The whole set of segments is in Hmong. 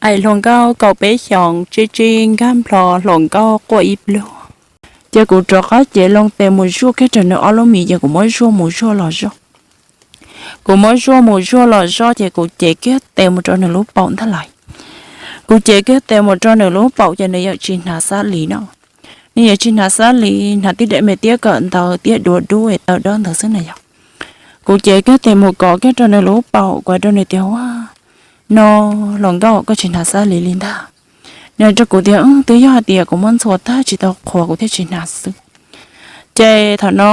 Aim hluas nkauj kaum peb xyoos, tsib tsib nkag nplho hluas nkauj quaj ib pluag. Ces kuv rov qab cev loo tes mus zuaj kiag rau nws ob lub mis, ces kuv muab zuaj mus zuaj los zuaj. Kuv muab zuaj mus zuaj los zuaj ces kuv cev kiag tes mus rau nws lub paum ntag lauj. Kuv cev kiag tes mus rau nws lub paum ces nws yeej tsis hnav xab lis no. Nws yeej tsis hnav xab lis, hnav tib daim me tiab kawm ntawv tiab duav dub es tawv dawb ntawd xwb na yog. Kuv cev kiag tes mus kov kiag rau nws lub paum, kuv hais rau nws tias, Ua, no, hluas nkauj, koj tsis hnav xab lis li ntag. Nws hais rau kuv tias, Twb yog hais tias kuv muab ntxhua tag tsis tau qhuav kuv thiaj tsis hnav xwb. Ces thaum no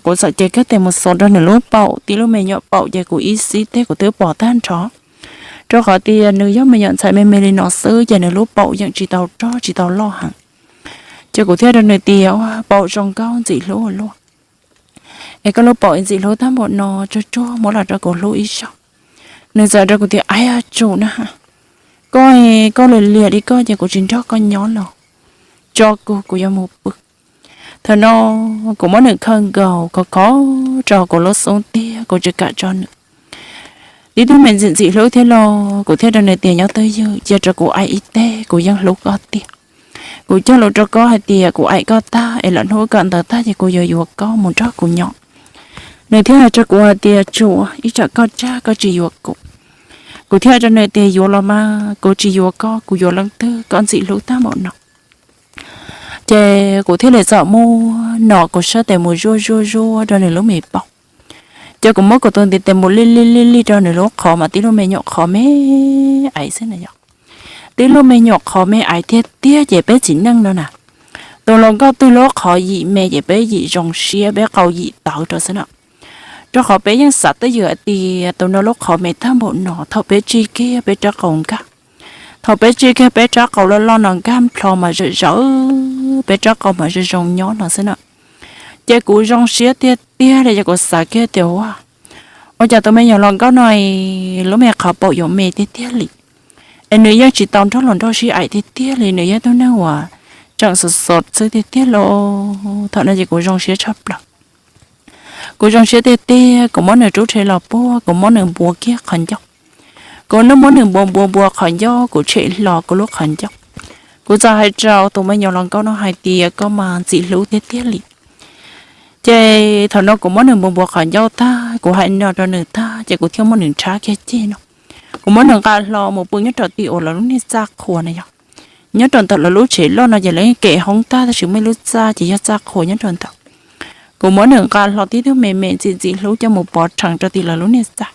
kuv txawm cev kiag tes mus xos rau nws lub paum, tib lub me nyuam paum ces kuv ib xib teg kuv twb pom tag nrho. Rau qhov tias nws yog me nyuam ntxhais me me li no xwb ces nws lub paum yeej tsis tau rog tsis tau loj heev. Ces kuv thiaj rau nws tias, Ua, paum zoo nkauj ntxim hlub ua luaj, es koj lub paum ntxim hlub tag npaum no, tsuag tsuag muab los rau kuv hlub ib zaug. Nws txawm rau kuv tias, Aib, tsum na, koj, koj liam liam li koj ces kuv tsis nrog koj nyob los, tso kuv, kuv yuav mus pw. Thaum no kuv muab nws khawm nkaus khov khov rau kuv lub xub ntiag, kuv tsis kam tso nws. Tib tug me ntxim ntxim hlub thiab los kuv thiaj rau nws tias, Nyob twj ywm, cia rau kuv aim ib teg, kuv yeej hlub koj tiag. Kuv cog lus rau koj hais tias kuv aim koj tag es lwm hnub kawm ntawv tag ces kuv yuav yuav koj mus nrog kuv nyob. Nws thiaj hais rau kuv hais tias, Tsum, ib tsam koj tsag koj tsis yuav kuv. Kuv thiaj hais rau nws tias, Yuav los mas, kuv tsis yuav koj, kuv yuav leej twg, koj ntxim hlub tag npaum no. Ces kuv thiaj li txawm muab no kuv sab tes mus zuaj zuaj zuaj rau nws lub me paum. Ces kuv muab kuv tus ntiv tes mus lij lij lij lij rau nws lub qhov mas tib lub me nyuam qhov me aiv xwb na yog. Tib lub me nyuam qhov me aiv tiag tiag ces peb txiv neej no na, tus hluas nkauj twg lub qhov yim me ces peb yim zoo siab, peb qau yim tawv rau xwb na. Rau qhov peb yeej xav twj ywm hais tias tus no lub qhov me tag npaum no, thaum peb tsij kiag peb rab qau nkag, thaum peb tsij kiag peb rab qau loj loj no nkag nplho mas zawm zawm, peb rab qau mas zoo zoo nyob no xwb na. Ces kuv zoo siab tiag tiag li, ces kuv xav kiag tias, Ua, ua cas tus me nyuam hluas nkauj no lub me qhov paum yuav me tiag tiag li, es nws yeej tsis tau nrog hluas nraug sib aim tiag tiag li, nws yog tug neeg uas tseem xov xov xwb tiag tiag lauj. Thaum no ces kuv zoo siab tshaj plaws. Kuv zoo siab tiag tiag, kuv muab nws rub rhe los puag, kuv muab nws npuav kiag qhov ncauj. Kuv muab nws npuav npuav npuav qhov ncauj, kuv tshem hlo kuv lub qhov ncauj. Kuv txawm hais rau tus me nyuam hluas nkauj no hais tias, Koj mas ntxim hlub tiag tiag li. Ces thaum no kuv muab nws npuav npuav qhov ncauj tag, kuv hais no rau nws tag, ces kuv thiaj muab nws nrhab kiag ceg no. Kuv muab nws nqa hlo mus pw nyob rau tim uas lawv lub niag txaj qhua na yog. Nyob rau ntawm lawv lub tsev loj no ces lawv kem hoob tag, tab sis muaj ib lub txaj ces yog txaj qhua nyob rau ntawd. Kuv muab nws nqa hlo tib tug me me ntxim ntxim hlub coj mus pov rhees rau tim lawv lub niag txaj.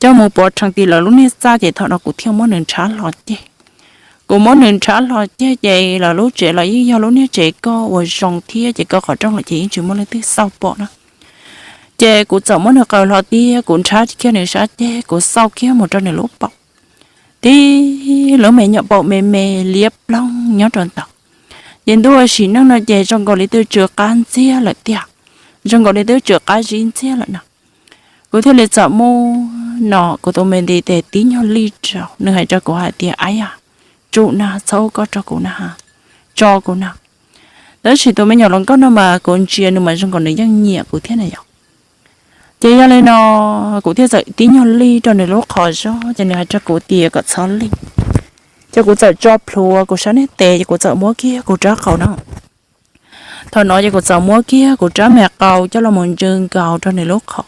Coj mus pov rhees tim lawv lub niag txaj ces thaum no kuv thiaj muab nws nrhab hlo ceg. Kuv muab nws nrhab hlo ceg ces lawv lub tsev los yeej yog lub niag tsev koj uas zoo thiab ces koj qhov rooj los ces yeej tsis muaj leej twg xauj pom na. Ces kuv txawm muab nws qaws hlo tiag, kuv nrhab kiag nws sab ceg, kuv xauj kiag mus rau nws lub paum. Tib lub me nyuam paum me me liab ploog nyob rau ntawd. Ces ntuj, sim neej no ces zoo nkaus li twb tsw qab ntxiag lawm tiag, zoo nkaus li twb tsw qab zib ntxiag lawm no. Kuv thiaj li txawm muab no kuv tus me ntiv tes tib nyuag lij rau, nws hais rau kuv hais tias, Aib yam, tsum na, txhob ua koj rau kuv na, tso kuv na. Tab sis tus me nyuam hluas nkauj no mas kuv ntsia nws mas zoo nkaus nws yeej nyiam kuv thiab na yom. Ces yog li no kuv thiaj txawm tib nyuag lij rau nws lub qhov zog, ces nws hais rau kuv tias kom txhob lij. Ces kuv txawm tso plhuav kuv sab niag tes, ces kuv txawm muab kiag kuv rab qau no. Thaum no ces kuv txawm muab kiag kuv rab me qau coj los mus ntsw nkaus rau nws lub qhov.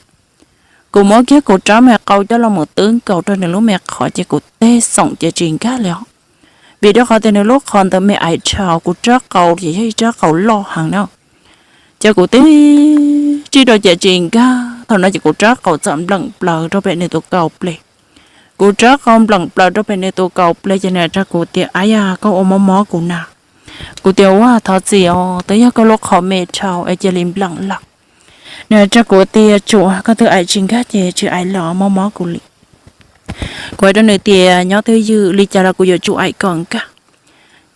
Kuv muab kiag kuv rab me qau coj los mus twb nkaus rau nws lub me qhov, ces kuv teg xoom ces tsis nkag li os. Vim rau qhov tias nws lub qhov ntawd me aiv dhau, kuv rab qau ces yog ib rab qau loj heev na. Ces kuv teg tsij rau ces tsis nkag, thaum no ces kuv rab qau txawm npleem plaws rau pem nws tus kaus ples. Kuv rab qau npleem plaws rau pem nws tus kaus ples ces nws hais rau kuv tias, Aib yam, koj ua mob mob kuv na. Kuv tias, Ua, thov txim os, twb yog koj lub qhov me dhau es cia li npleem lawm. Nws hais rau kuv tias, Tsum, koj twb aim tsis nkag ces tsis aim los, mob mob kuv li. Kuv hais rau nws tias, Nyob twj ywm, li cas los kuv yuav tsum aim kom nkag.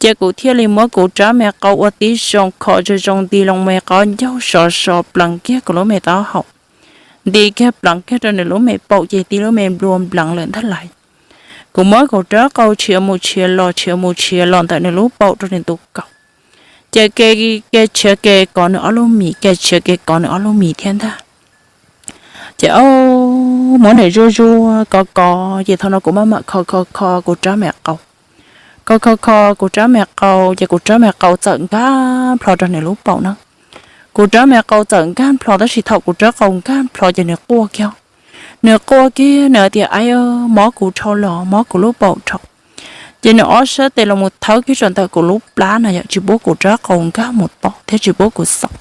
Ces kuv thiaj li muab kuv rab me qau ua tib zoo kho zoo zoo nti loo me qab ncaug sov so plees kiag kuv lub me taub hau, nti kiag plees kiag rau nws lub me paum ces tib lub me nplua npleev lawm ntag lauj. Kuv muab kuv rab qau tshiav mus tshiav los tshiav mus tshiav los ntawm nws lub paum rau nws tus kaus. Ces ke, ke tshiav ke kov nws ob lub mis, ke tshiav ke kov nws ob lub mis thiab ntag. Ces o, muab nws zuaj zuaj kov kov, ces thaum no kuv maj mam kho kho kho kuv rab me qau. Kho kho kho kuv rab me qau, ces kuv rab me qau txawm nkag plho rau nws lub paum na. Kuv rab me qau txawm nkag plho, tab sis thaum kuv rab qau nkag plho ces nws quaj kiag. Nws quaj kiag, nws tias, Aib, mob kuv dhau los, mob kuv lub paum dhau. Ces nws ob sab tes los mus thawb kiag rau ntawm kuv lub plab na yom, tsis pub kuv rab qau nkag mus tob thiab tsis pub kuv xaum.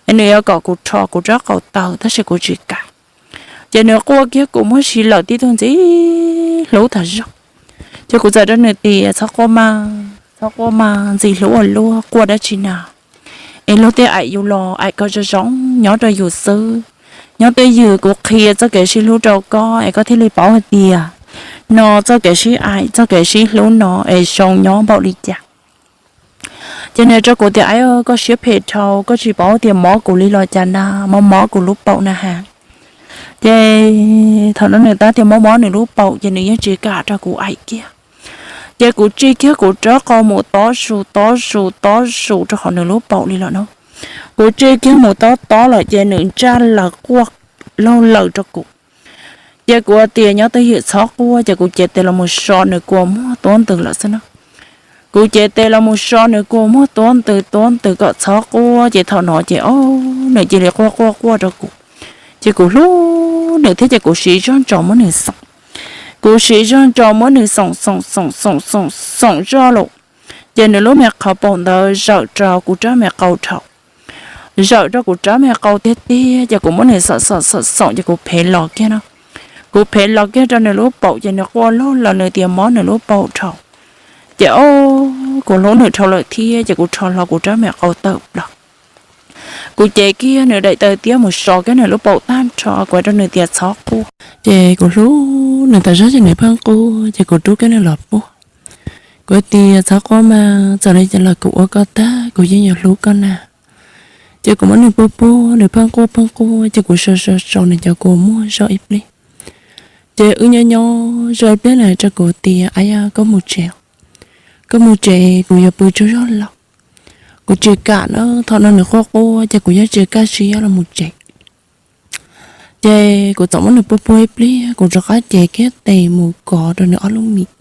Es nws yuav kom kuv rho kuv rab qau taw, tab sis kuv tsis kam. Ces nws quaj kiag, kuv muab si lawm tib tug ntxim hlub tas zog. Ces kuv txawm rau nws tias, Txhob quaj mas, txhob quaj mas, ntxim hlub ua luaj, quaj dab tsi na? Es luag tej aim yus los aim kom zoo zoo, nyob rau yus xwb. Nyob twj ywm kuv qhia txoj kev sib hlub rau koj es koj thiaj li paub hais tias no txoj kev sib aim, txoj kev sib hlub no es zoo nyob npaum li cas. Ces nws rau kuv tias, Aib, koj siab phem dhau, koj tsis paub tias mob kuv li los cas na, mob mob kuv lub paum na has. Ces thaum no nws tab tias mob mob nws lub paum, ces nws yeej tsis kam rau kuv aim kiag. Ces kuv tsi kiag kuv rab qau mus tob zus tob zus tob zus rau hauv nws lub paum li los no. Kuv tsi kiag mus tob tob lawm ces nws ntsaj laws quaj laug laws rau kuv. Ces kuv tias, Nyob twj ywm, txhob quaj. Ces kuv cev tes los mus so nws kua muag tuab ntws lawm xwb na. Kuv cev tes los mus so nws kua muag tuab ntws tuab ntws kom txhob quaj. Ces thaum no ces o, nws cia li quaj quaj quaj rau kuv. Ces kuv hlub nws thiab ces kuv siv zog ntso muab nws xoom. Kuv siv zog ntso muab nws xoom xoom xoom xoom xoom xoom zoj lawm. Ces nws lub me qhov paum ntawd zawm rau kuv rab me qau dhau. Zawm rau kuv rab me qau tiag tiag, ces kuv muab nws xoom xoom xoom xoom ces kuv phev los kiag no. Kuv phev los kiag rau nws lub paum ces nws quaj laug laws, nws tias mob nws lub paum dhau. Ces o, kuv hlub nws dhau lawm thiab ces kuv rho hlo kuv rab me qau tawm plaws. Kuv cev kiag nws daim taw tiab mus so kiag nws lub paum tag nrho, kuv hais rau nws tias, Txhob quaj. Ces kuv hlub nws tas zog ces nws pheej quaj, ces kuv rub kiag nws los puag. Kuv tias, Txhob quaj mas, txawm li cas los kuv ua koj tag, kuv yeej yuav hlub koj na. Ces kuv muab nws puag puag, nws pheej quaj pheej quaj, ces kuv so so so nws cov kua muag zoj ib pliag. Ces wb nyob nyob zoj ib pliag nws hais rau kuv tias, Aib, yog koj mus tsev, koj mus tsev, kuv yuav pw tsaug zog lawm. Kuv tsis kam na, thaum no nws quaj quaj ces kuv yeej tsis kaj siab los mus tsev. Ces kuv txawm muab nws puag puag ib pliag, kuv rov qab cev kiag tes mus kov rau nws ob lub mis.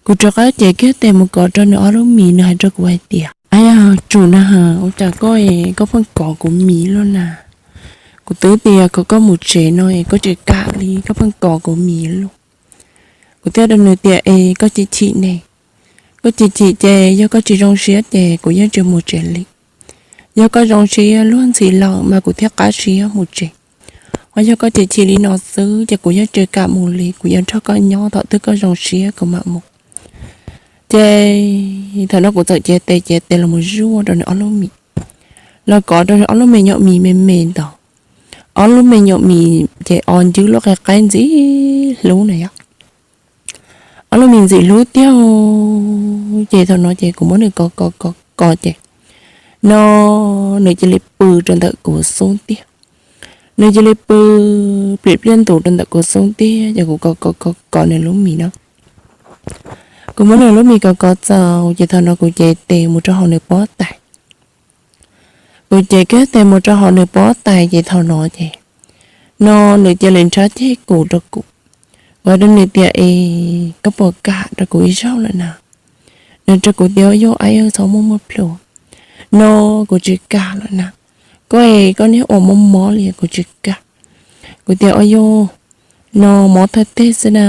Kuv rov qab cev kiag tes mus kov rau nws ob lub mis, nws hais rau kuv hais tias, Aib, yog tsum na, ua cas koj, koj pheej kov kuv mis luaj na? Kuv twb tias kom koj mus tsev no es koj tsis kam li, koj pheej kov kuv mis luaj. Kuv thiaj rau nws tias, Es koj chim chim ne? Koj chim chim ces yog koj tsis zoo siab ces kuv yeej tsis mus tsev li. Yog koj zoo siab luag ntxhi lawm mas kuv thiaj qab siab mus tsev. Ho yog koj chim chim li no xwb ces kuv yeej tsis kam mus li, kuv yuav nrog koj nyob, thaum twg koj zoo siab kuv mam mus. Ces thaum no kuv txawm cev tes cev tes los mus zuaj rau nws ob lub mis. Los kov rau nws ob lub me nyuam mis me me ntawd. Ob lub me nyuam mis ces o ncwb lub qe qaib ntxim hlub na yom. Ob lub mis ntxim hlub tiag. Ces thaum no ces kuv muab nws kov kov kov kov ces no nws cia li pw rau ntawm kuv xub ntiag. Nws cia li pw plim pliaj ntus rau ntawm kuv xub ntiag, ces kuv kov kov kov kov nws lub mis na. Kuv muab nws lub mis kov kov txaus ces thaum no kuv cev tes mus rau hauv nws pob tais. Kuv cev kiag tes mus rau hauv nws pob tais ces thaum no ces no nws cia li nrhab ceg kuv rau kuv. Kuv hais rau nws tias, Es koj puas kam rau kuv ib zaug lawm na? Nws rau kuv tias, Ua yog, aib, txhob muaj muaj plhus. No kuv tsis kam lawm na. Koj es koj niag ua mob mob li, kuv tsis kam. Kuv tias, Ua yog, no mob thawj teg xwb na.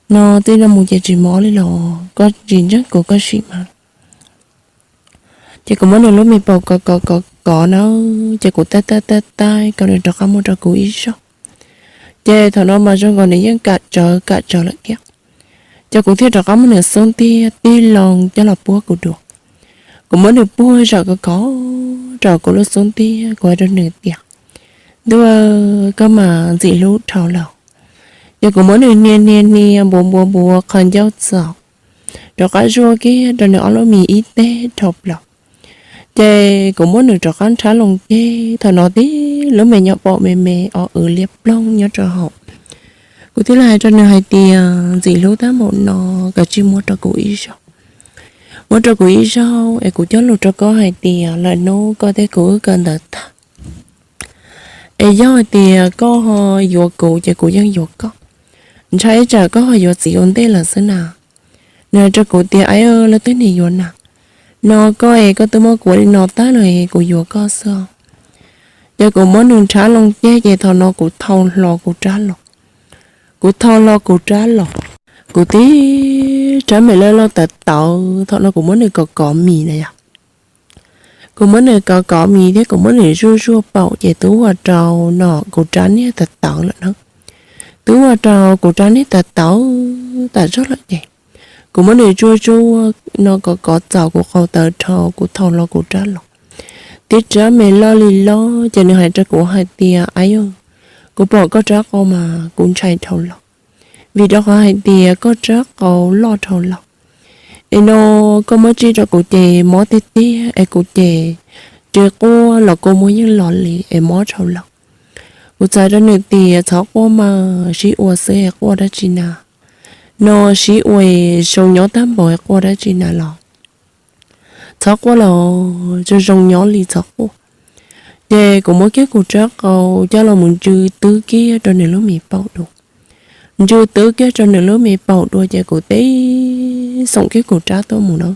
No txij no mus ces tsis mob li los koj tsis ntseeg kuv koj sim mas. Ces kuv muab nws lub me paum kov kov kov kov na, ces kuv taij taij taij taij kom nws rov qab muab rau kuv ib zaug. Ces thaum no mas zoo nkaus nws yeej kam tsawv kam tsawv lawm thiab. Ces kuv thiaj rov qab muab nws xub ntiag tig loo coj los puab kuv dua. Kuv muab nws puag zawm kov kov rau kuv lub xub ntiag, kuv hais rau nws tias, Ntuj, koj mas ntxim hlub dhau lawm. Ces kuv muab nws hnia hnia hnia npuav npuav npuav qhov ncauj txaus, rov qab zuaj kiag rau nws ob lub mis ib teg dhau plaws. Ces kuv muab nws rov qab nrhab loo ceg, thaum no tib lub me nyuam paum me me o wv liab ploog nyob rau hauv. Kuv thiaj li hais rau nws hais tias, Ntxim hlub tag npaum no, koj cia muab rau kuv ib zaug. Muab rau kuv ib zaug es kuv cog lus rau koj hais tias lwm hnub koj thiab kuv wb kawm ntawv tag Es yog hais tias koj ho yuav kuv ces kuv yeej yuav koj, ntshai tsam koj ho yuav txiv ua ntej lawm xwb na. Nws hais rau kuv tias, Aib, leej twg nim yuav na? No koj es koj twb muab kuv ua li no tag lawm es kuv yuav koj xwb. Ces kuv muab nws nrhav loo ceg ces thaum no kuv thau hlo kuv rab los. Kuv thau hlo kuv rab los, kuv tib rab me loj loj tawv tawv, thaum no kuv muab nws kov kov mis na yom. Kuv muab nws kov kov mis thiab kuv muab nws zuaj zuaj paum ces twb ua rau no kuv rab niag tawv tawv lawm na. Twb ua rau kuv rab niag tawv tawv tas zog lawm ces kuv muab nws zuaj zuaj no kov kov txaus kuv qau tawv dhau, kuv thau hlo kuv rab los. Tib rab me loj li loj ces nws hais rau kuv hais tias, Aib, kuv pom koj rab qau mas kuv ntshai dhau lawm, vim rau qhov hais tias koj rab qau loj dhau lawm. Es no koj muab tsij rau kuv ces mob tiag tiag es kuv ces ris quaj los kua muag yeej los li es mob dhau lawm. Kuv txais rau nws tias, Txhob quaj mas, sib ua xwb es quaj dab tsi na? No sib ua es zoo nyob tag npaum es quaj dab tsi na los? Txhob quaj los, zoo zoo nyob li, txhob quaj. Ces kuv muab kiag kuv rab qau coj los mus ntsw twb kiag rau nws lub me paum dua. Ntsw twb kiag rau nws lub me paum dua ces kuv tib xoom kiag kuv rab tuaj mus na.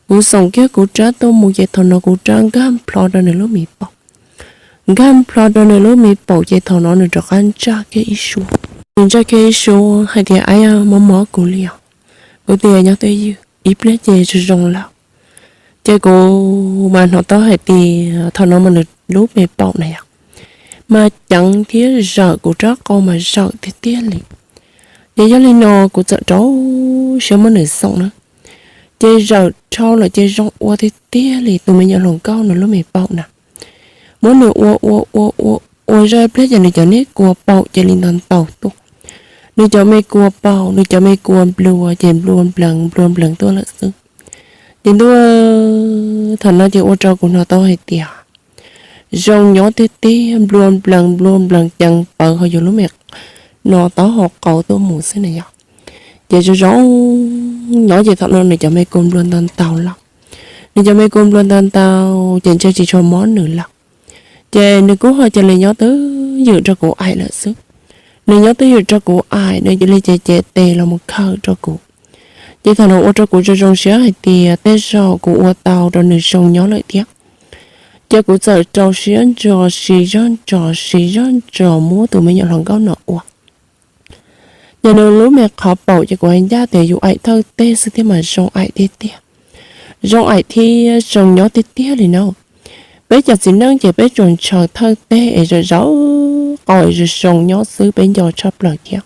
Kuv xoom kiag kuv rab tuaj mus ces thaum no kuv rab nkag nplho rau nws lub me paum. Nkag nplho rau nws lub me paum ces thaum no nws rov qab ntsaj kiag ib suab. Nws ntsaj kiag ib suab hais tias, Aib, mob mob kuv li os. Kuv tias, Nyob twj ywm ib pliag ces zoo zoo lawm. Ces kuv mas hnov tau hais tias thaum no mas nws lub me paum na yom, mas ceev thiab zawm kuv rab qau mas zawm tiag tiag li. Ces yog li no kuv txawm rau siab muab nws xoom na. Ces zawm dhau lawm ces zoo ua tiag tiag li tus me nyuam hluas nkauj nws lub me paum na. Muab nws ua ua ua ua ua zaj pliag ces nws cov niag kua paum cia li nto ntaus tuaj. Nws cov me kua paum, nws cov me kua nplua ces nplua nplees nplua nplees tuaj lawm xwb. Ces ntuj, thaum no ces ua rau kuv hnov tau hais tias zoo nyob tiag tiag, nplua nplees nplua nplees ceev pawv hauv yus lub me no taub hau qau tuaj mus xwb na yom. Ces zoo zoo nyob ces thaum no nws cov me kua nplua nto ntaus lawm. Nws cov me kua nplua nto ntaus ces ntshe tsis tshua mob nws lawm. Ces nws kuj ho cia li nyob twj ywm rau kuv aim lawm xwb. Nws nyob twj ywm rau kuv aim, nws cia li cev cev tes los mus khawm rau kuv. Ces thaum no ua rau kuv zoo zoo siab hais tias tej zaum kuv ua tau rau nws zoo nyob lawm thiab. Ces kuv txawm rau siab ntso siv zog ntso siv zog ntso muab tus me nyuam hluas nkauj no ua. Ces nws lub me qhov paum ces kuv hais ncaj tias yus aim thawj teg xwb thiab mas zoo aim tiag tiag, zoo aim thiab zoo nyob tiag tiag li na. Peb cov txiv neej ces peb tsuas ntshaw thawj teg es zawm zawm qau es zoo zoo nyob xwb peb nco tshaj plaws thiab.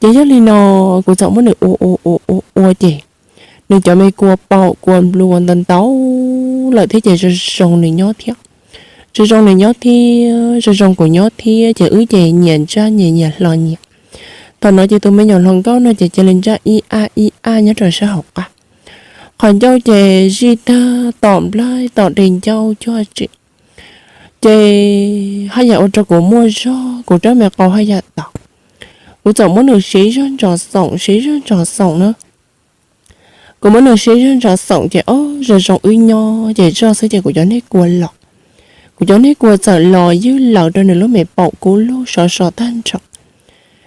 Ces yog li no kuv txawm muab nws ua ua ua ua ua ces nws cov me kua paum kua nplua nto ntaus lawm thiab ces zoo zoo nws nyob thiab. Zoo zoo nws nyob thiab zoo zoo kuv nyob thiab ces wb ces nyias ntsaj nyias nyias hlo nyias. Thaum no ces tus me nyuam hluas nkauj no ces cia li ntsaj ib ab ib ab nyob rau sab hauv qab. Qhov ncauj ces zij tag tom nplaig tom de ncauj cuag tsev. Ces haj yam ua rau kuv muaj zog kuv rab me qau haj yam tau. Kuv txawm muab nws siv zog ntso xoom siv zog ntso xoom na. Kuv muab nws siv zog ntso xoom ces ob zoo zoo wb nyob ces zoj xwb ces kuv cov niag kua los. Kuv cov niag kua txawm los ywj lawv rau nws lub me paum kub lug sov so tag nrho.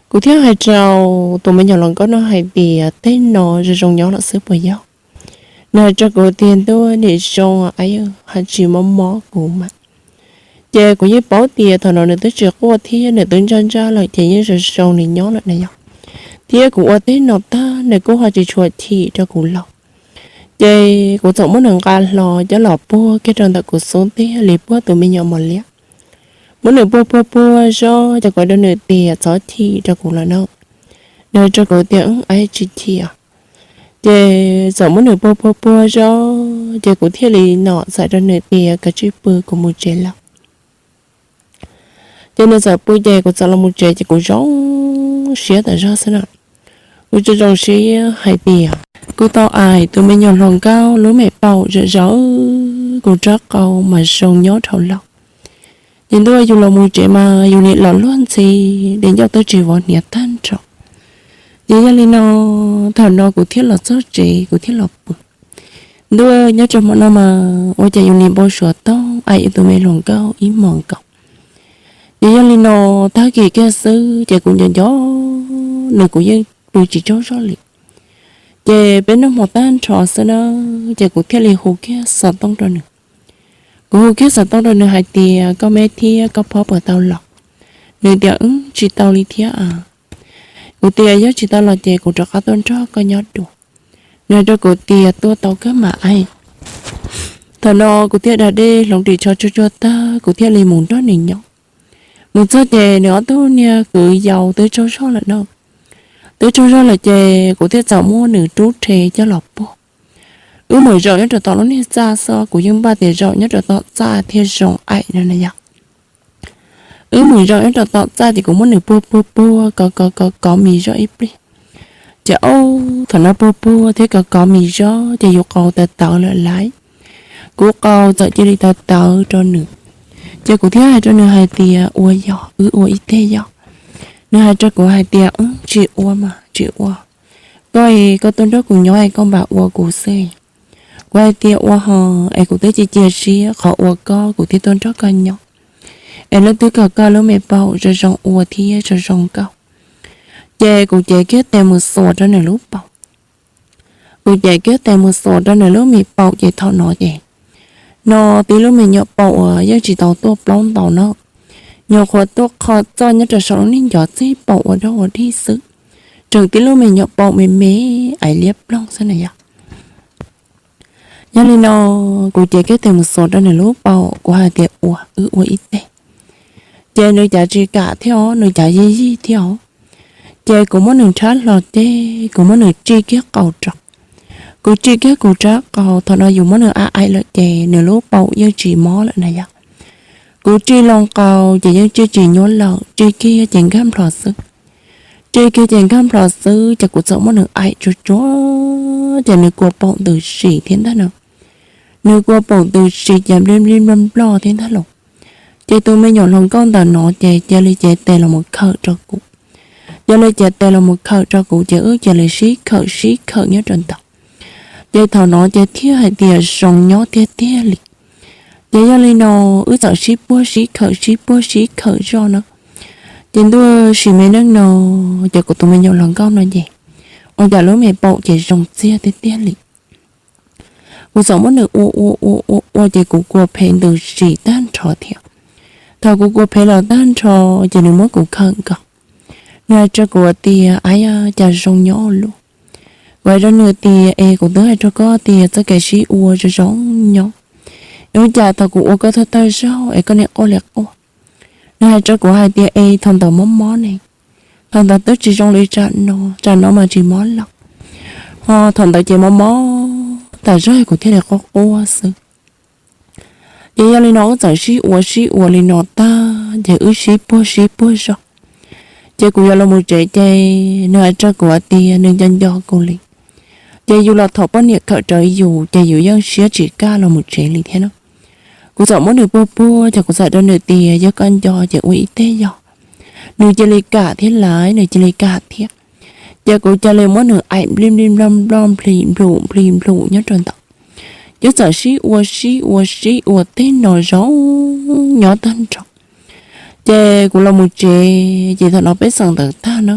Kuv thiaj hais rau tus me nyuam hluas nkauj no hais tias tej no zoo zoo nyob lawm xwb puas yog? Nws hais rau kuv tias ntuj nim zoo, haj tsis mob mob kuv mas. Ces kuv yeej paub tias thaum no nws twb tsis quaj thiab nws twb ntsaj ntsaj lawm ces yeej zoo zoo nws nyob lawm na yog. Thiab kuv ua tej no tag nws kuj ho tsis tshua chim rau kuv lawm. Ces kuv txawm muab nws nqa hlo coj los puag kiag rau ntawm kuv xub ntiag li puag tus me nyuam mos liab. Muab nws puag puag puag zoj ces kuv hais rau nws tias txhob chim rau kuv lawm na. Nws hais rau kuv tias aib tsis chim. Ces txawm muab nws puag puag puag zoj ces kuv thiaj li nom txais rau nws tias kav tsij pw kuv mus tsev lawm. Ces nws txawm pw ces kuv txawm los mus tsev ces kuv zoo siab tas zog xwb na. Kuv tsuas zoo siab hais tias kuv tau aim tus me nyuam hluas nkauj lub me paum zawm zawm kuv rab qau mas zoo nyob dhau lawm. Ces ntuj yus los mus tsev mas yus nim los luag ntxhi, de ncauj twb tsis vov hniav tag nrho. Ces yog li no, thaum no kuv thiaj los txog tsev kuv thiaj los pw. Ntuj nyob rau hmo no mas ua cas yus nim npau suav toog aim yus tus me hluas nkauj ib hmos nkaus. Ces yog li no, tag kis kiag xwb ces kuv nco nco nws kuv yeej pw tsis tsaug zog li. Ces peb noj hmo tag nrho xwb na, ces kuv thiaj li hu kiag xov tooj rau nws. Kuv hu kiag xov tooj rau nws hais tias, koj me thiab koj phob puas tau los? Nws tias, wb tsis tau li thiab a. Kuv tias, yog tsis tau los ces kuv rov qab tuaj nrog koj nyob dua. Nws hais rau kuv tias, tuaj tau kawg mas a. Thaum no kuv thiaj da dej hloov ris tsho tsuag tsuag tag, kuv thiaj li mus nrog nws nyob. Mus txog ces nws ob tug niag kwv yau twb tsaug zog lawm no. Twb tsaug zog lawm ces kuv thiaj txawm muab nws rub rhe coj los puag. Wb mus zaum nyob rau tom lub niag txaj xwb, kuv yeej npaj tias zaum nyob rau tom txaj thiaj zoo aim no na yom. Wb mus zaum nyob rau tom txaj ces kuv muab nws puag puag puag kov kov kov kov mis zoj ib pliag. Ces ob thaum no puag puag thiab kov kov mis zoj ces yus qau tawv tawv lawm lauj. Kuv qau txawm cia li tawv tawv rau nws. Ces kuv thiaj hais rau nws hais tias, ua yog, wb ua ib teg yog? Nws hais rau kuv hais tias, tsis ua mas tsis ua. Koj es koj tuaj nrog kuv nyob es koj mam ua kuv xwb. Kuv hais tias, ua ho, es kuv twb cia cia siab qhov ua koj kuv thiaj tuaj nrog koj nyob. Es leej twg kom koj lub me paum zoo zoo ua thiab zoo zoo nkauj. Ces kuv cev kiag tes mus xuas rau nws lub paum. Kuv cev kiag tes mus xuas rau nws lub me paum ces thaum no ces, no tib lub me nyuam paum uas yeej tsis tau tuaj plaub ntau no, nyuam qhuav tuaj qho txoj nyob rau saum lub niag ncov txij paum ua dog ua dig xwb, tseem tib lub me nyuam paum me me, aiv liab ploog xwb na yom. Yog li no, kuv cev kiag tes mus xuas rau nws lub paum, kuv hais tias, ua, wb ua ib teg. Ces nws cav tsis kam thiab os, nws cav yij yij thiab os. Ces kuv muab nws nrhab hlo ces kuv muab nws tsij kiag qau rau. Kuv tsij kiag kuv rab qau, thaum no yus muab nws a aim lawm ces nws lub paum yeej tsis mob lawm na yom. Kuv tsij loo qau ces yeej tsij tsis nyuaj lawm, tsij kiag ces nkag nplho xwb. Tsij kiag ces nkag nplho xwb ces kuv txawm muab nws aim tsuag tsuag ces nws kua paum ntws sis thiab ntag no. Nws kua paum ntws sis ces nplij nplij nploj nploj thiab ntag los. Ces tus me nyuam hluas nkauj ntawm no ces cia li cev tes los mus khawm rau kuv. Cia li cev tes los mus khawm rau kuv ces wb cia li sib khawm sib khawm nyob rau ntawd. Ces thaum no ces thiaj hais tias zoo nyob tiag tiag li. Ces yog li no, wb txawm sib puag sib khawm sib puag sib khawm zoj na. Ces ntuj sim me neej no, ces kuv tus me nyuam hluas nkauj no ces ua cas lub me paum ces zoo txiag tiag tiag li. Kuv txawm muab nws ua ua ua ua ua ces kuv kua phem ntws sis tag nrho thiab. Thaum kuv kua phem los tag nrho ces nws muab kuv khawm nkaus. Nws hais rau kuv tias, ab yog cas zoo nyob ua luaj. Kuv hais rau nws tias, es kuv twb hais rau koj tias txoj kev sib ua zoo zoo nyob, es ua cas thaum kuv ua koj thawj thawj zaug es koj niaj quaj li quaj. Nws hais rau kuv hais tias, es thaum ntawd mob mob ne, thaum ntawd twb tsis zoo li tsam no, tsam no mas tsis mob lawm, ho thaum ntawd ces mob mob tas zog kuv thiaj li quaj quaj xwb. Ces yog li no wb txawm sib ua sib ua li no tag ces wb sib puag sib puag zog. Ces kuv yuav los mus tsev ces nws hais rau kuv tias nws nco nco kuv li. Ces yus los thov poj niam khawm rawv yus ces yus yeej siab tsis kaj los mus tsev li thiab na. Kuv txawm muab nws puag puag ces kuv txawm rau nws tias yog koj nco ces ua ib teg yog. Nws cia li kam thiab lawm, nws cia li kam thiab. Ces kuv cia li muab nws aim nplij nplij nploj nploj nplis nplus nplis nplus nyob rau ntawd. Ces txawm sib ua sib ua sib ua teg no zoo nyob tag nrho. Ces kuv los mus tsev ces thaum no peb xeem ntawv tag na.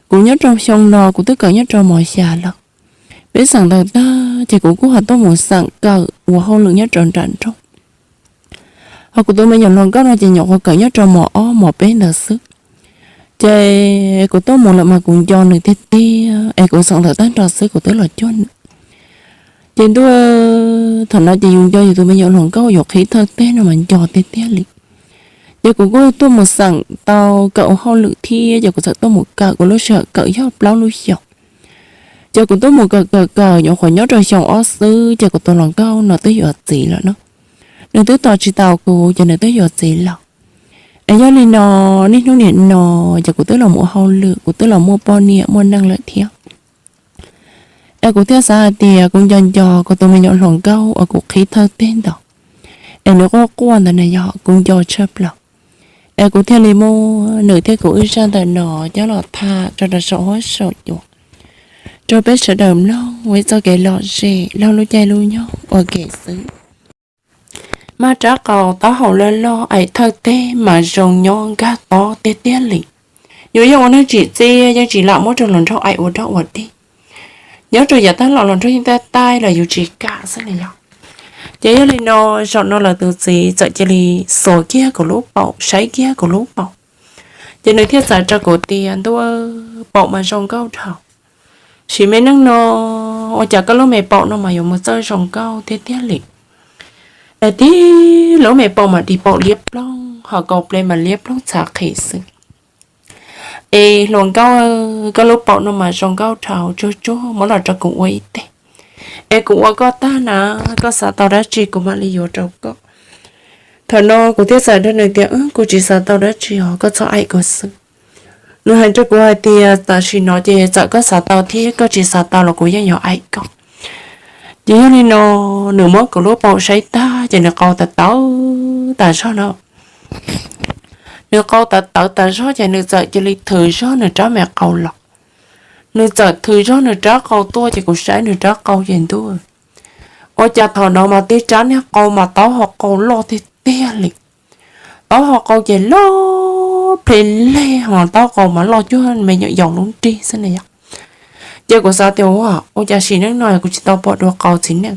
Kuv nyob rau xyoo no kuv twb kawm nyob rau mos xya lawm. Peb xeem ntawv tag ces kuv kuj ho tuaj mus xeem kawm ua hauj lwm nyob rau nram nroog. Ho kuv tus me nyuam hluas nkauj no ces nyuam qhuav kawm nyob rau mos ob mos peb ntawd xwb. Ces kuv tuaj mus lawm mas kuv nco nws tiag tiag es kuv xeem ntawv tag nrho xwb kuv twb los cuag nws. Ces ntuj, thaum no ces yus nco yus tus me nyuam hluas nkauj yus qhib thawj teg no mas nco tiag tiag li. Ces kuv kuj tuaj mus xeem tau kawm ua hauj lwm thiab ces kuv txawm tuaj mus kawm, kuv lub sij hawm kawm yog plaub lub xyoos. Ces kuv tuaj mus kawm kawm kawm nyuam qhuav nyob rau xyoo ob xwb ces kuv tus hluas nkauj no twb yuav txiv lawm no. Nws twb tos tsis tau kuv ces nws twb yuav txiv lawm. Es yog li no, niaj hnub nim no ces kuv twb los mus ua hauj lwm, kuv twb los muaj poj niam muaj neej lawm thiab. Es kuv thiaj xav hais tias kuv nco nco kuv tus me nyuam hluas nkauj uas kuv qhib thawj teg ntawd, es nws quaj quaj ntawd na yog kuv nco tshaj plaws. Es kuv thiaj li muab nws thiab kuv wb zaj ntawm no coj los tham tso rau saum huab saum cua rau peb sawv daws mloog ua ib txoj kev lom zem laug lub caij lub nyoog ua ke xwb. maj rab qau taub hau loj loj, aim thawj teg mas zoo nyob nkag tob tiag tiag li. Yus yeej ua neej tsim txiaj yeej tsis lam muab rau hluas nraug aim ua dog ua dig. Nyob rau yav tag los hluas nraug yeej taij taij los yus tsis kam xwb na yog. Ces yog li no, zaum no lawv tus txiv txawm cia li xuas kiag kuv lub paum, saib kiag kuv lub paum. Ces nws thiaj txawm rau kuv tias, Ntuj, paum mas zoo nkauj dhau, sim me neej no ua cas koj lub me paum no mas yuav mus txawj zoo nkauj tiag tiag li. Es tib lub me paum mas dim paum liab ploog, ho kaus ple mas liab ploog txhav qhis xwb. Es hluas nkauj, koj lub paum no mas zoo nkauj dhau, tsuag tsuag muab los rau kuv ua ib teg. Es kuv ua koj tag na, koj xav tau dab tsi kuv mam li yuav rau koj. Thaum no kuv thiaj txawm rau nws tias, Kuv tsis xav tau dab tsi os, koj txhob aim kuv xwb. Nws hais rau kuv hais tias, Tam sim no ces txawm koj xav tau thiab koj tsis xav tau los kuv yeej yuav aim koj. Ces yog li no, nws muab kuv lub paum saib tag ces nws qau tawv tawv tas zog na. Nws qau tawv tawv tas zog ces nws txawm cia li thws zog nws rab me qau los. Nws txawm thws zog nws rab qau tuaj ces kuv saib nws rab qau ces ntuj, ua cas thaum no mas tib rab niag qau mas taub hau qau loj tiag tiag li. Taub hau qau ces loj ple leg ho taub hau qau mas loj cuag me nyuam yaus lub nrig xwb na yom. Ces kuv xav tias, Ua, ua cas sim neej no kuv tsis tau pom dua qau txiv neej.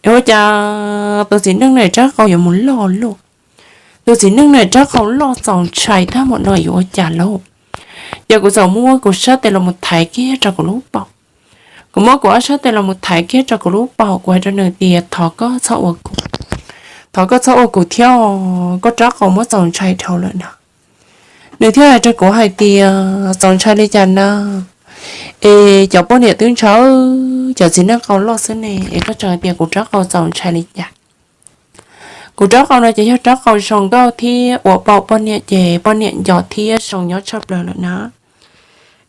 Es ua cas tus txiv neej no rab qau yuav mus loj luaj? Tus txiv neej no rab qau loj txaus ntshai tag npaum no yuav ua cas lauj? Ces kuv txawm muab kuv sab tes los mus thaiv kiag rau kuv lub paum. Kuv muab kuv ob sab tes los mus thaiv kiag rau kuv lub paum, kuv hais rau nws tias, Thov koj txhob ua kuv, thov koj txhob ua kuv thiab, koj rab qau muab txaus ntshai dhau lawm na. Nws thiaj hais rau kuv hais tias, Txaus ntshai li cas na? Es cov poj niam twb ntshaw cov txiv neej qau loj xwb ne, es koj tseem hais tias kuv rab qau txaus ntshai li cas? Kuv rab qau no ces yog rab qau zoo nkauj thiab ua paum poj niam ces poj niam nco thiab zoo nyob tshaj plaws lawm na.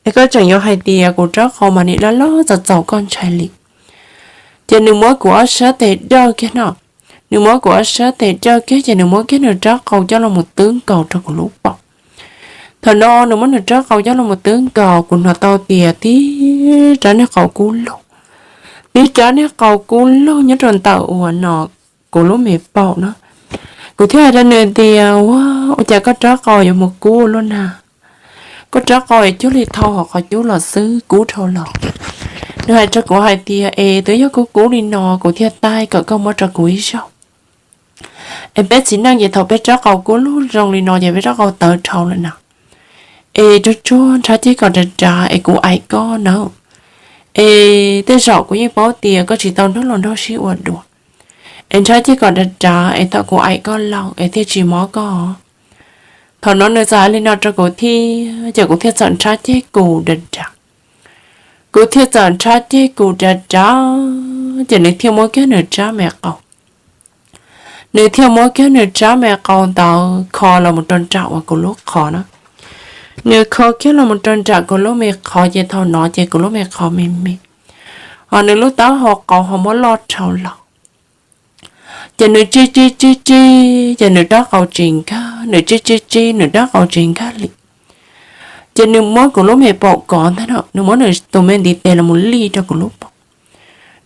Es koj tseem yuav hais tias kuv rab qau mas nim loj loj txaus txaus koj ntshai li. Ces nws muab kuv ob sab tes dawj kiag no, nws muab kuv ob sab tes dawj kiag ces nws muab kiag nws rab qau coj los mus twb nkaus rau kuv lub paum. Thaum no nws muab nws rab qau coj los mus twb nkaus, kuv hnov tau tias tib rab niag qau kub lug, tib rab niag qau kub lug nyob rau ntawm uas no kuv lub me paum na. Kuv thiaj hais rau nws tias, Ua, ua cas koj rab qau yuav mus kub luaj na? Koj rab qau es cuag li thau hauv qhov cub los xwb, kub dhau los. Nws hais rau kuv hais tias, Es twb yog kub kub li no kuv thiaj taij kom koj muab rau kuv ib zaug. Es peb txiv neej ces thaum peb rab qau kub lug zoo li no ces peb rab qau tawv dhau lawm na. Es tsuag tsuag nrhab ceg kom dav dav es kuv aim koj na. Es tej zaum kuv yeej paub tias koj tsis tau nrog hluas nraug sib ua dua. Es nrhab ceg kom dav dav es thaum kuv aim koj lawm es thiaj tsis mob koj. Thaum no nws txawm hais li no rau kuv thiab ces kuv thiaj txawm nrhab ceg kuv dav dav. Kuv thiaj txawm nrhab ceg kuv dav dav, ces nws thiaj muab kiag nws rab me qau. Nws thiaj muab kiag nws rab me qau ntawd kho los mus rau nram uas kuv lub qhov na. Nws kho kiag los mus rau nram kuv lub me qhov ces thaum no ces kuv lub me qhov me me, ho nws lub taub hau qau ho muab loj dhau los. Ces nws tsij tsij tsij tsij, ces nws rab qau tsis nkag, nws tsij tsij tsij, nws rab qau tsis nkag li. Ces nws muab kuv lub me paum kov ntag no, nws muab nws tus me ntiv tes los mus lij rau kuv lub paum.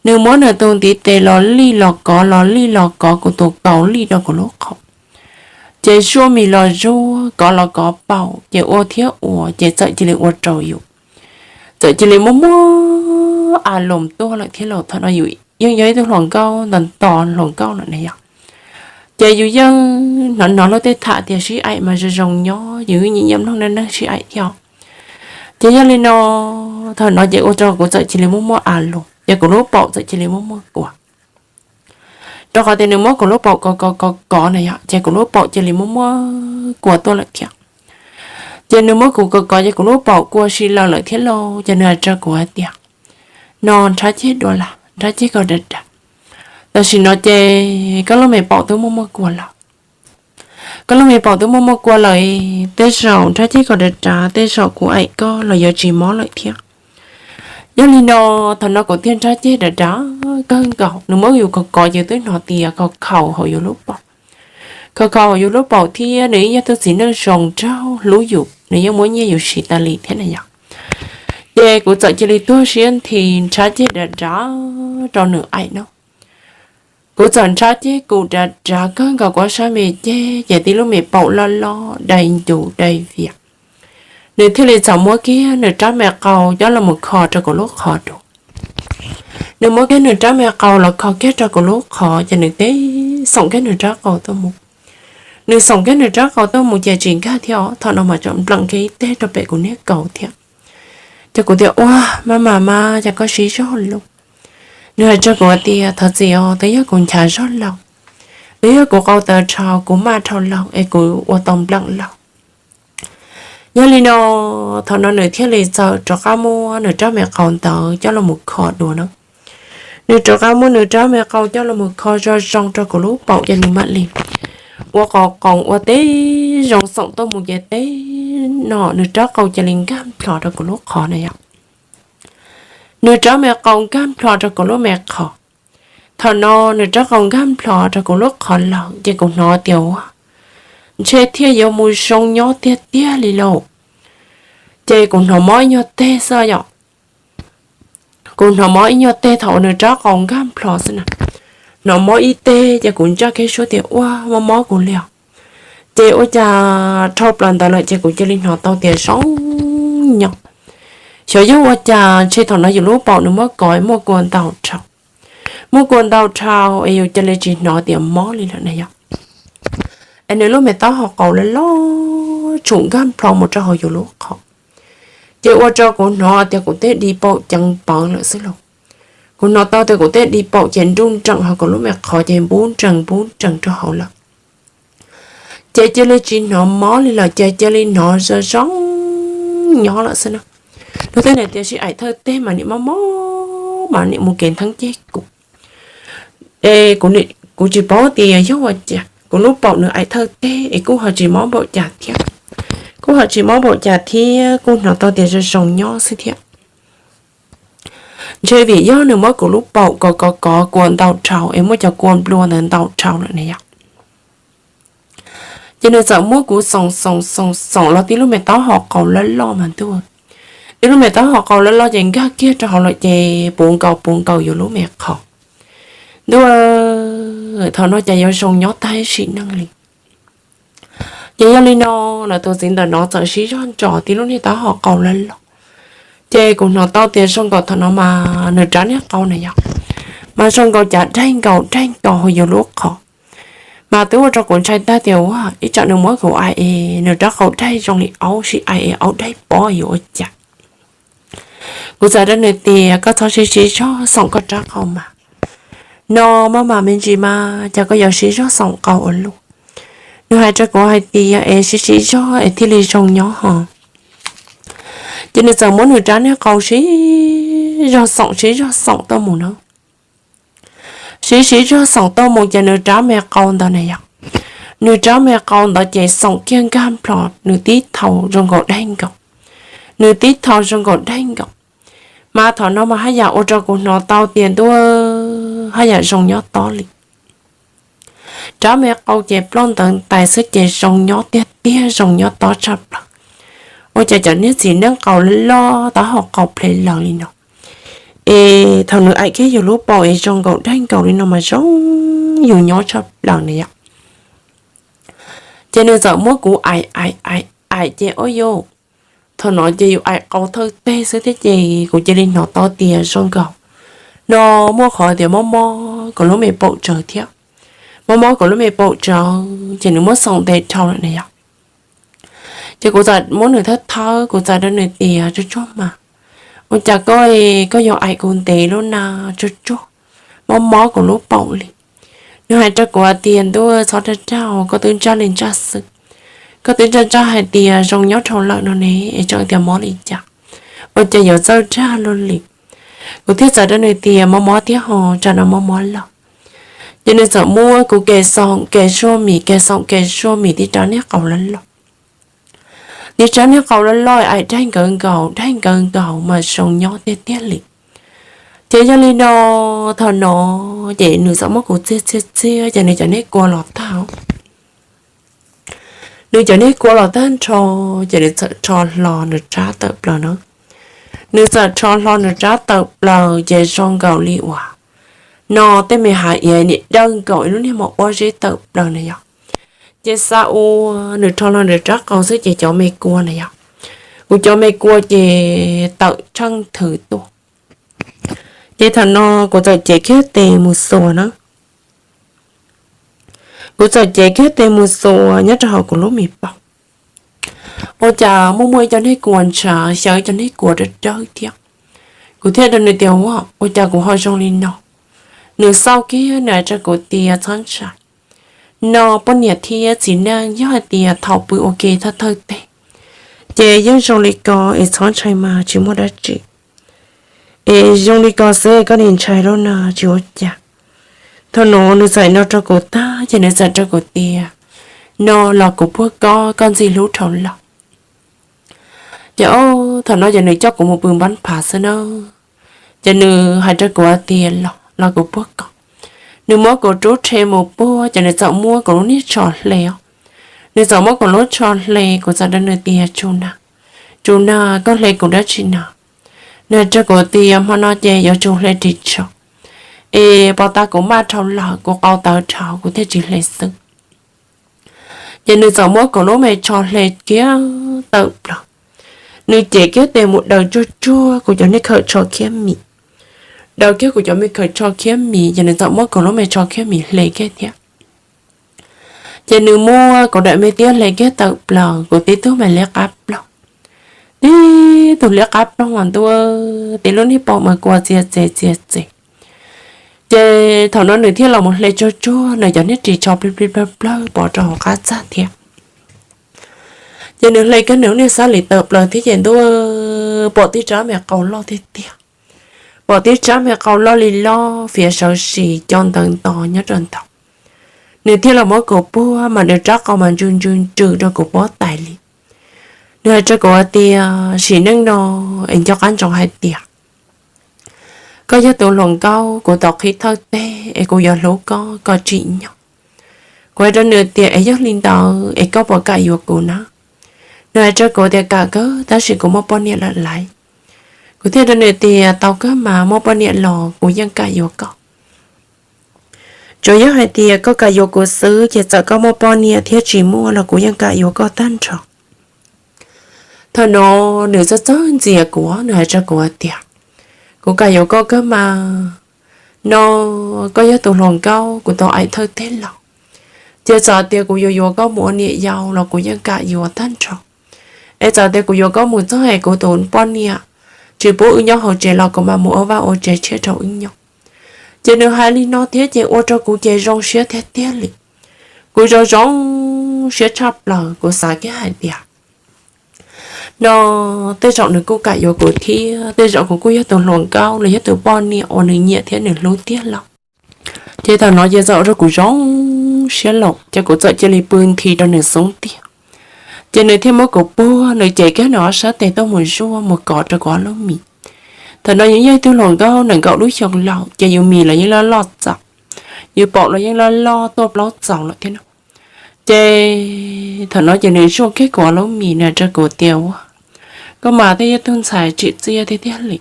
Nws muab nws tus ntiv tes los lij los kov, los lij los kov kuv tus kaus lij rau kuv lub qhov. Ces zuaj mis los zuaj, kov los kov paum, ces ua thiab ua, ces txawm cia li ua rau yus txawm cia li muaj muaj a loos tuaj lawm thiab los. Thaum no yus yeej yog ib tug hluas nkauj nto nto hluas nkauj lawm na yom. Ces yus yeej hnov hnov luag tej tham tias sib aim mas zoo zoo nyob, yus yeej nyiam nyiam mloog neej neeg sib aim thiab. Ces yog li no, thaum no ces ua rau kuv txawm cia li muaj muaj a loos, ces kuv lub paum txawm cia li muaj muaj kua. Rau qhov tias nws muab kuv lub paum kov kov kov kov na yom, ces kuv lub paum cia li muaj muaj kua tuaj lawm thiab. Ces nws muab kuv kov kov ces kuv lub paum kua si laws lawm thiab lauj, ces nws hais rau kuv hais tias, No nrhab ceg dua las, nrhab ceg koj dav dav. Tam sim no ces koj lub me paum twb muaj muaj kua lawm. Koj lub me paum twb muaj muaj kua lawm, tej zaum nrhab ceg koj dav dav, tej zaum kuv aim koj los yuav tsis mob lawm thiab. Yog li no, thaum no kuv thiaj nrhab ceg dav dav kawg nkaus, nws muab yus kov kov ces twb hnov tias khaus khaus hauv yus lub paum. Khaus khaus hauv yus lub paum thiab nws yeej yog tug txiv neej zoo nraug hlub yus, nws yeej muab nyiaj yus siv tas li thiab na yom. Ces kuv txawm cia li tuag siab nthi nrhab ceg dav dav rau nws aim no. Kuv txawm nrhab ceg kuv dav dav kawg nkaus kuv ob sab me ceg ces tib lub me paum loj loj dai ncus dai vias. Nws thiaj li txawm muab kiag nws rab me qau coj los mus kho rau kuv lub qhov dua. Nws muab kiag nws rab me qau los kho kiag rau kuv lub qhov ces nws teb xoom kiag nws rab qau tuaj mus. Nws xoom kiag nws rab qau tuaj mus ces tsis nkag thiab os, thaum no mas tseem npleem kiag ib teg rau pem kuv niag kaus thiab. Ces kuv tias, Ua, maj mam mas cas koj siv zog lauj? Nws hais rau kuv tias, Thov txim os, twb yog kuv nchav zog lauj, twb yog kuv qau tawv dhau, kuv maj dhau lauj es kuv ua tau npleem lauj. Yog li no, thaum no nws thiaj li txawm rov qab muab nws rab me qau ntawd coj los mus kho dua na. Nws rov qab muab nws rab me qau coj los mus kho zoo zoo rau kuv lub paum ces nws mam li ua qos qoos ua teb zoo xoom tuaj mus ces teb no nws rab qau cia li nkag nplho rau kuv lub qhov na yom. Nws rab me qau nkag nplho rau kuv lub me qhov. Thaum no nws rab qau nkag nplho rau kuv lub qhov lawm ces kuv hnov tias ua, ntshe thiaj yuav mus zoo nyob tiag tiag li lauj. Ces kuv hnov mob ib nyuag teg xwb yom. Kuv hnov mob ib nyuag teg thaum uas nws rab qau nkag nplho xwb na. Hnov mob ib teg ces kuv ntsaj kiag suab tias ua mob mob kuv li os. Ces ua cas dhau plaws ntawd lawm ces kuv cia li hnov tau tias zoo nyob. Xyov yog ua cas ntshe thaum no yus lub paum nws muab kov muaj kua ntau dhau. Muaj kua ntau dhau es yus cia li tsis hnov tias mob li lawm na yom. Es nws lub me taub hau qau loj loj tshum nkag nplho mus rau hauv yus lub qhov. Ces ua rau kuv hnov tias kuv tej di paum ceev pawv lawm xwb lauj. Kuv hnov tau tias kuv tej di paum ces nruj nreem hauv kuv lub me qhov ces npub nrees npub nrees rau hauv lawm. Ces cia li tsis hnov mob li lawm ces cia li hnov zoo zoo nyob lawm xwb na. Luag tej niam tias sib aim thawj teg mas nim mob mob mas nim mus kev ntheeb ceg kuv. Es kuv tsis paub tias yog ua cas kuv lub paum nws aim thawj teg es kuj ho tsis mob npaum cas thiab. Kuj ho tsis mob npaum cas thiab kuj hnov tau tias zoo zoo nyob xwb thiab. Ntshe vim yog nws muab kuv lub paum kov kov kov kua ntau dhau es muaj cov kua nplua ntawd ntau dhau lawm ne yom. Ces nws txawm muab kuv xoom xoom xoom xoom los tib lub me taub hau qau loj loj mas ntuj. Tib lub me taub hau qau loj loj ces nkag kiag rau hauv lawm ces puv nkaus puv nkaus yus lub me qhov. Ntuj, thaum no cas yuav zoo nyob tag sim neej li. Ces yog li no, lawv tus txiv ntawm no txawm sib zog ntso tib lub niag taub hau qau loj loj. Ces kuv hnov tau tias zoo nkaus thaum no mas nws rab niag qau na yom, mas zoo nkaus cas daig nkaus daig nkaus hauv yus lub qhov. Mas twb ua rau kuv ntshai tag tias ua ib tsam nws muab kuv aim es nws rab qau daig zoo li aub sib aim es aub daig pob yuav ua cas. Kuv txawm rau nws tias koj txhob sib sib zog xoom koj rab qau mas, no maj mam me ntsis mas cas koj yuav sib zog xoom qau ua luaj. Nws hais rau kuv hais tias es sib sib zog es thiaj li zoo nyob ho. Ces nws txawm muab nws rab niag qau sib zog xoom sib zog xoom tuaj mus na. Sib sib zog xoom tuaj mus ces nws rab me qau ntawd na yom, nws rab me qau ntawd ces xoom kiag nkag nplho nws tib thaum zoo nkaus daig nkaus, nws tib thaum zoo nkaus daig nkaus. Mas thaum no mas haj yam ua rau kuv hnov tau tias ntuj, haj yam zoo nyob tob li. Rab me qau ces ploj ntawd ntais xwb ces zoo nyob tiag tiag zoo nyob tob tshaj plaws. Ua cas cov niag txiv neej qau loj loj taub hau qau plhe laws li no, es thaum nws aim kiag yus lub paum es zoo nkaus daig nkaus li no mas zoo yus nyob tshaj plaws na yom. Ces nws txawm muab kuv aim aim aim aim ces ua yus, thaum no ces yus aim qau thawj teg xwb thiab ces kuv cia li hnov tau tias zoo nkaus no muaj qhov tias mob mob kuv lub me paum tsawv thiab. Mob mob kuv lub me paum tsawv ces nws muab xoom ntev dhau lawm na yom. Ces kuv txawm muab nws thawb thawb, kuv txawm rau nws tias tsuag tsuag mas, ua cas koj, koj yuav aim kuv ntev lub na, tsuag tsuag, mob mob kuv lub paum li. Nws hais rau kuv hais tias ntuj, txhob rag rag, koj twb ntsaj li ntsaj xwb, koj twb ntsaj ntsaj hais tias zoo nyob dhau lawm no ne es tseem tias mob li cas, ua cas yuav txawj rag luaj li. Kuv thiaj txawm rau nws tias mob mob thiab ho, tsam no mob mob lawm. Ces nws txawm muab kuv ke xoom ke zuaj mis, ke xoom ke zuaj mis tib rab niag qau loj loj. Tib rab niag qau loj loj aim daig nkawd nkaus daig nkawd nkaus mas zoo nyob tiag tiag li. Ces yog li no, thaum no ces nws txawm muab kuv txiag txiag txiag ces nws cov niag kua los tag. Nws cov niag kua los tag nrho, ces nws txawm rho hlo nws rab tawm plaws na. Nws txawm rho hlo nws rab tawm plaws ces zoo nkaus li uas no tej me hav iav nim dawb nkaus ib lub niag mos pob zeb tawm plaws na yog. Ces xa ua nws rho hlo nws rab qau xwb ces cov me kua na yog, kuv cov me kua ces tawm tsheej thwv tuaj. Ces thaum no kuv txawm cev kiag tes mus xuas na. Kuv txawm cev kiag tes mus xuas nyob rau hauv kuv lub mis paum, ua cas muaj muaj ib co niag kua ntshav xyaw ib co niag kua dawb dawb thiab. Kuv thiaj rau nws tias, Ua, ua cas kuv ho zoo li no? Nws xauj kiag nws hais rau kuv tias, Txhob ntshai, no poj niam thiab txiv neej yog hais tias thaum pw ua ke thawj thawj teg, ces yeej zoo li ko es txhob ntshai mas tsis muaj dab tsi. Es zoo li ko xwb koj nim ntshai lub no tsis ua cas. Thaum no nws txawm no rau kuv tag ces nws txawm rau kuv tias, No los kuv puag koj, koj ntxim hlub dhau lawm. Ces o, thaum no ces nws coj kuv mus pw npab phav xwb na. Ces nws hais rau kuv hais tias, Los, los kuv puag koj. Nws muab kuv rub rhe mus puag ces nws txawm muab kuv lub niag tsho hle os. Nws txawm muab kuv lub tsho hle, kuv txawm rau nws tias, Tsum na, tsum na, koj hle kuv dab tsi na? Nws hais rau kuv tias, Hmo no ces yuav tsum hle ris tsho, es pos tas kuv maj dhau lawm, kuv qau tawv dhau kuv thiaj tsis hle xwb. Ces nws txawm muab kuv lub me tsho hle kiag tawm plaws. Nws cev kiag tes mus daws tsuag tsuag kuv cov niag khawm tsho khiab mis. Daws kiag kuv cov me khawm tsho khiab mis ces nws txawm muab kuv lub me tsho khiab mis hle kiag thiab. Ces nws muab kuv daim me tiab hle kiag tawm plaws, kuv tib tug me liab qab plaug, tib tug liab qab plaug mas ntuj, tib lub niag paum mas kua txias txes txias txes. Ces thaum no nws thiaj los mus hle tsuag tsuag nws cov niag ris tsho plig plig plawg plawg pov rau hauv qab txag thiab. Ces nws hle kiag nws lub niag xab lis tawm plaws thiab ces ntuj, pom tib rab me qau loj tiag tiag. Pom tib rab me qau loj li loj fiav sawv sis co ntawv nto nyob rau ntawd. Nws thiaj los muab kuv puag mas nws rab qau mas ntsw ntsw ntsw rau kuv pob tais li. Nws hais rau kuv hais tias, Sim neej no es nco qab ntsoov hais tias koj yog tus hluas nkauj kuv tau qhib thawj teg es kuv yuav hlub koj kom tsim nyog. Kuv hais rau nws tias, Es yog li ntawd es koj puas kam yuav kuv na? Nws hais rau kuv tias, Kam kawg, tab sis kuv muaj poj niam lawm lauj. Kuv thiaj rau nws tias, Tau kawg mas, muaj poj niam los kuv yeej kam yuav koj. Tsuas yog hais tias koj kam yuav kuv xwb ces txawm koj muaj poj niam thiab tsis muaj los kuv yeej kam yuav koj tag nrho. Thaum no nws txawj txawj ntxias kuv, nws hais rau kuv hais tias, Kuv kam yuav koj kawg mas, no koj yog tus hluas nkauj kuv tau aim thawj teg los, ces txawm tias kuv yuav yuav koj mus ua niam yau los kuv yeej kam yuav tag nrho. Es txawm tias kuv yuav koj mus txog es kuv tus poj niam tsis pub wb nyob hauv tsev los kuv mam mus ua vaj ua tsev tshiab rau wb nyob. Ces nws hais li no thiab ces ua rau kuv ces zoo siab tiag tiag li. Kuv zoo zoo siab tshaj plaws, kuv xav kiag hais tias, no tej zaum nws kuj kam yuav kuv thiab, tej zaum kuv kuj yog tus hluas nkauj los yog tus poj niam uas nws nyiam thiab nws hlub tiag los. Ces thaum no ces txawm ua rau kuv zoo siab lawm ces kuv txawm cia li pw nthi rau nws xub ntiag. Ces nws thiaj muab kuv puag, nws cev kiag nws ob sab tes tuaj mus zuaj mus kov rau kuv ob lub mis. Thaum no yus yog ib tug hluas nkauj nees nkaum lub xyoo lawm ces yus mis los yeej loj loj txaus, yus paum los yeej loj loj tuaj plaub txaus lawm thiab no. Ces thaum no ces nws zuaj kiag kuv ob lub mis, nws hais rau kuv tias, Ua, koj mas twb yog tug ntxhais tsim txiaj tiag tiag li,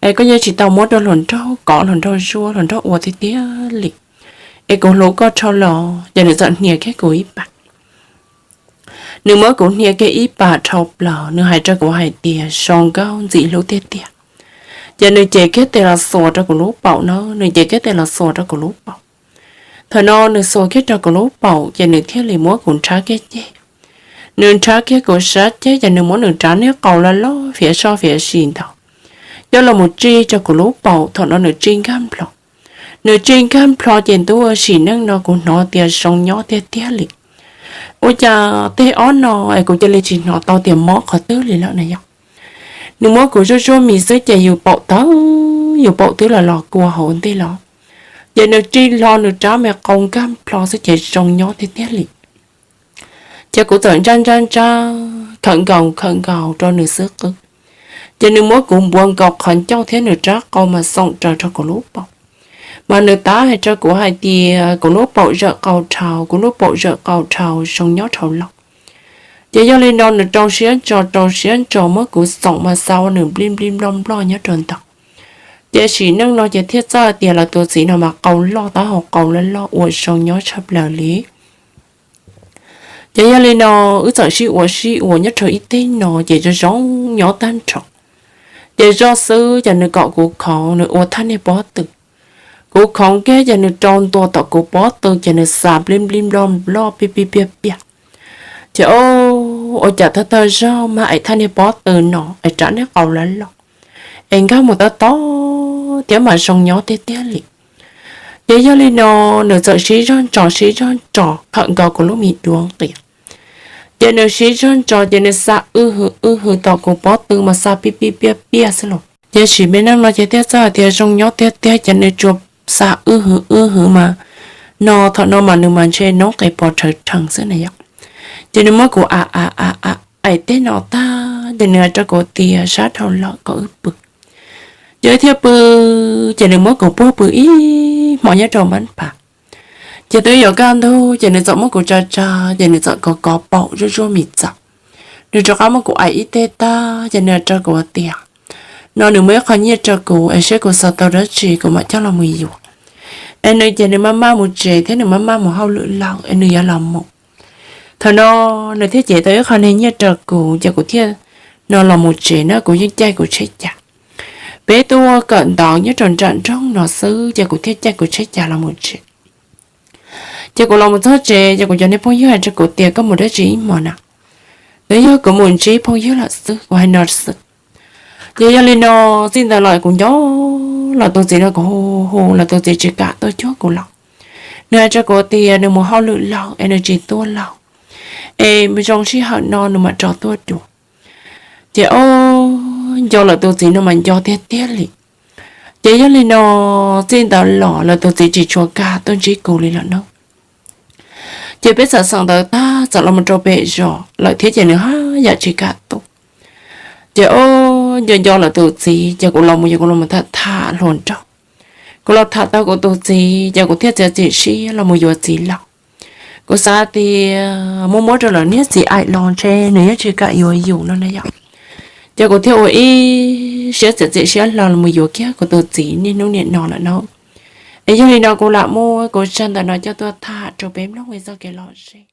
es koj yeej tsis tau muab rau hluas nraug kov, hluas nraug zuaj, hluas nraug ua tiag tiag li, es kuv hlub koj dhau lawm. Ces nws txawm hnia kiag kuv ib pas. Nws muab kuv hnia kiag ib pas dhau plaws, nws hais rau kuv hais tias, Zoo nkauj ntxim hlub tiag tiag. Ces nws cev kiag tes los xuas rau kuv lub paum na, nws cev kiag tes los xuas rau kuv lub paum. Thaum no nws xuas kiag rau kuv lub paum ces nws thiaj li muab kuv nrhab kiag ceg. Nws nrhab kiag kuv sab ceg ces nws muab nws rab niag qau loj loj fiav soj fiav sis ntawd coj los mus tsij rau kuv lub paum. Thaum no nws tsij nkag nplho, nws tsij nkag nplho ces ntuj, sim neej no kuv hnov tias zoo nyob tiag tiag li. Ua cas tej ob no es kuv cia li tsis hnov tau tias mob qhov twg li lawm na yog. Nws muab kuv zuaj zuaj mis xwb ces yus paum tawv, yus paum twb los los kua hauv ntej los. Ces nws tsij hlo nws rab me qau nkag nplho xwb ces zoo nyob tiag tiag li. Ces kuv txawm ntsaj ntsaj ntsaj khawm nkaus khawm nkaus rau nws xwb qwb. Ces nws muab kuv npuav nkaus qhov ncauj thiab nws rab qau mas xoom raws rau kuv lub paum. Mas nws tab hais rau kuv hais tias kuv lub paum zawm qau dhau, kuv lub paum zawm qau dhau, zoo nyob dhau lawm. Ces yog li no nws rau siab ntso rau siab ntso muab kuv xoom mas xa ua nws nplij nplij nploj nploj nyob rau ntawd. Ces sim neej no ces thiaj txawj tias lawv tus txiv no mas qau loj, taub hau qau loj loj ua zoo nyob tshaj plaws li. Ces yog li no, wb txawm sib ua sib ua nyob rau ib teg no ces zoo zoo nyob tag nrho. Ces zoj xwb ces nws kom kuv khoov, nws ua thaj niag pob tw. Kuv khoov kiag ces nws rau ntua tom kuv pob tw ces nws xa plib nplib nploj nploj piaj piaj piaj piaj. Ces o, ua cas thawj thawj zaug mas es thaj niag pob tw no es rab niag qau loj loj es nkag mus tau tod thiab mas zoo nyob tiag tiag li. Ces yog li no, nws txawm sib zog ntso sib zog ntso khawm nkaus kuv lub me duav nqia. Ces nws sib zog ntso ces nws xa wj hwv wj hwv tom kuv pob tw mas xa piaj piaj piaj piaj xwb los. Ces sim neej no ces thiaj txawj hais tias zoo nyob tiag tiag ces nws tsuas xa wj hwv wj hwv mas no thaum no mas nws mas ntshe noob qes pos rhawv rhees xwb na yom. Ces nws muab kuv a a a a aim teg no tag ces nws hais rau kuv tias sab dhau lawm kom wb pw. Ces wb thiaj pw, ces nws muab kuv puag pw ib hmo nyob rau npab phav. Ces twb yuav kaj ntug ces nws txawm muab kuv tsa tsa, ces nws txawm kov kov paum zuj zuaj mis txaum. Nws rov qab muab kuv aim ib teg tag ces nws hais rau kuv tias no nws muaj ib qho nyiaj rau kuv es seb kuv xav tau dab tsi kuv mam coj los mus yuav. Es nws ces nws maj maj mus tsev thiab nws maj maj mus hauj lwm laus es nws yuav los mus. Thaum no nws thiaj cev tau ib qho niag nyiaj rau kuv ces kuv thiaj no los mus tsev na, kuv yeej caij kuv tsheb cas. Peb tuaj kawm ntawv nyob rau nram nroog no xwb ces kuv thiaj caij kuv tsheb cas los mus tsev. Ces kuv los mus txog tsev ces kuv cov niag phooj ywg hais rau kuv tias koj mus dab tsi ib hmo na? Twb yog kuv mus ntsib phooj ywg lawm xwb, kuv hais no xwb. Ces yog li no, txij ntawd los kuv nco lawv tus txiv no, kuv hu hu lawv tus txiv tsis kam tuaj cuag kuv los. Nws hais rau kuv tias nws mus hauj lwm laus es nws tsis tuaj laus, es zoo sij hawm no nws mam rov tuaj dua. Ces o, nco lawv tus txiv no mas nco tiag tiag li. Ces yog li no, txij ntawd los lawv tus txiv tsis tshua kam tuaj ntsib kuv li lawm no. Ces peb txawm xeem ntawv tag txawm los mus rau pem zos lawm thiab ces nws haj yam tsis kam tuaj. Ces o, nco nco lawv tus txiv ces kuv los mus, yog kuv los mus tham tham hluas nraug. Kuv los tham tau kuv tus txiv ces kuv thiaj txiav txim siab los mus yuav txiv laus. Kuv xav tias muab muab rau lawv niag txiv aim los ntshe nws yeej tsis kam yuav yus no na yom. Ces kuv thiaj ua ib siab txiav txim siab hlo los mus yuav kiag kuv tus txiv niaj hnub niam no lawm no. Es yog li no kuv lam muab kuv zaj ntawm no coj tuaj tham rau peb mloog ua txoj kev lom zem.